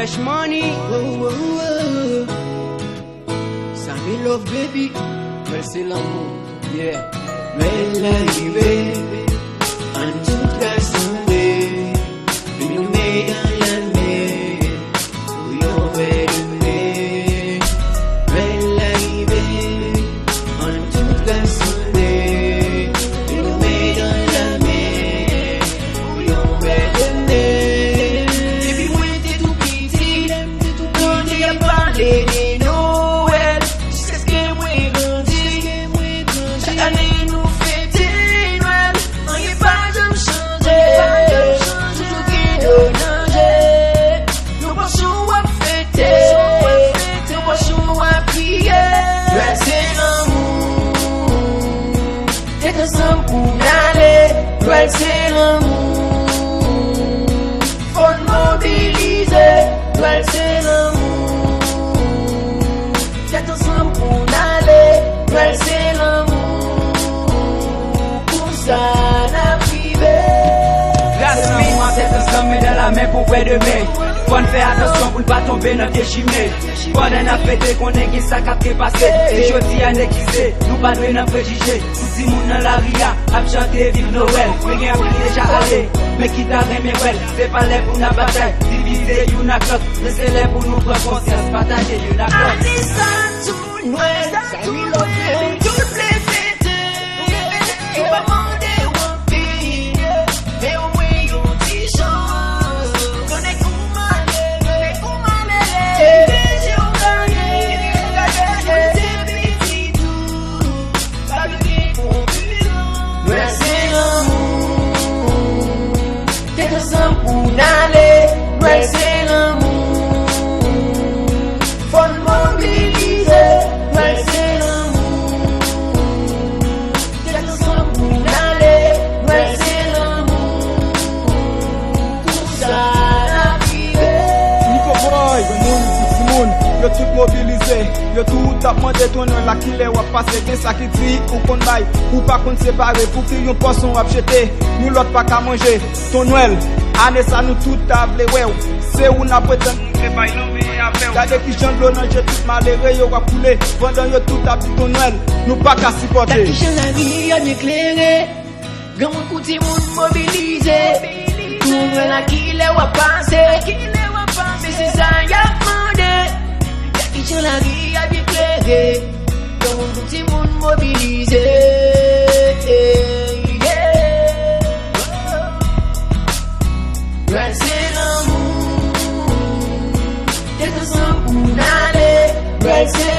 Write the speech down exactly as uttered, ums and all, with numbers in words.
Cash money. Oh, oh, oh. Samy Love, baby. Nwèl se lanmou. Yeah. Nwèl la rive. Ann tout rasanble. Vin nou met dan lame. Pou yon bèl demen. Nwèl la rive. Ann tout rasanble. Vin nou met dan lame. Pou yon bèl demen. Depi mwen te tou piti, yo te ap pale de Nowèl. Jiskaske mwen grandi, chak ane nou fete Nwèl. Anyen pa janm chanje. Toujou gen danje. Yon pòsyon w ap fete, yon pòsyon w ap kriye. Nwèl se lanmou. Tèt ansanm pou n ale. Nwèl se lanmou. Fò n mobilize. Nwèl se lanmou. Tèt ansanm pou n ale. Nwèl se lanmou. Konsa n ap rive. Gras lanmou an, tèt ansanm, men dan la men pou wè demen. Fò n fè atansyon pou n pa tonbe nan vye chimen. Pandan n ap fete, konnen gen sa k ap trepase. Si jodi a n egziste, nou pa dwe nan prejije. Tout timoun nan lari a ap chante viv Nowèl. Men gen anpil ki deja ale, men ki ta renmen wè l. Se pa lè pou n ap batay, divize youn ak lòt. Men se lè pou nou pran konsyans, pataje youn ak lòt. Ane sa tou nwè, tou nwè, tout vle fete. Yo pa mande w anpil, men omwen yon ti chans. Konnen kouman leve, kouman leve. Ti je w gaye, gaye, se piti tou. Pa gen konpilans. Nwèl se lanmou. Tèt ansanm pou n ale. Nwèl se lanmou. Fò n mobilize. Nwèl se lanmou. Tèt ansanm pou n ale. Nwèl se lanmou. Konsa n ap rive. Nico Boy, moun, ti moun, yo tout mobilize. Yo tout ap mande Ton Nwèl la kilè w ap pase. Gen sa ki di ou konn bay, ou pa konn separe. Pou ki yon pòsyon w ap jete, yon lòt pa ka manje. Ton Nwèl, ane sa nou tout ta vle wè w. Se ou n ap pretann nou vle bay lanmen avè w. Gade kijan dlo nan je tout malere yo ap koule. Pandan yo tout ap di Ton Nwèl, nou pa ka sipòte. Gad kijan lari a byen klere. Granmoun kou timoun mobilize. Ton Nwèl la kilè w ap pase. Men se sa y ap mande. Gad kijan lari a byen klere. Granmoun kou timoun mobilize. Yeah. Nwèl se lanmou. Tèt ansanm pou n ale. Nwèl se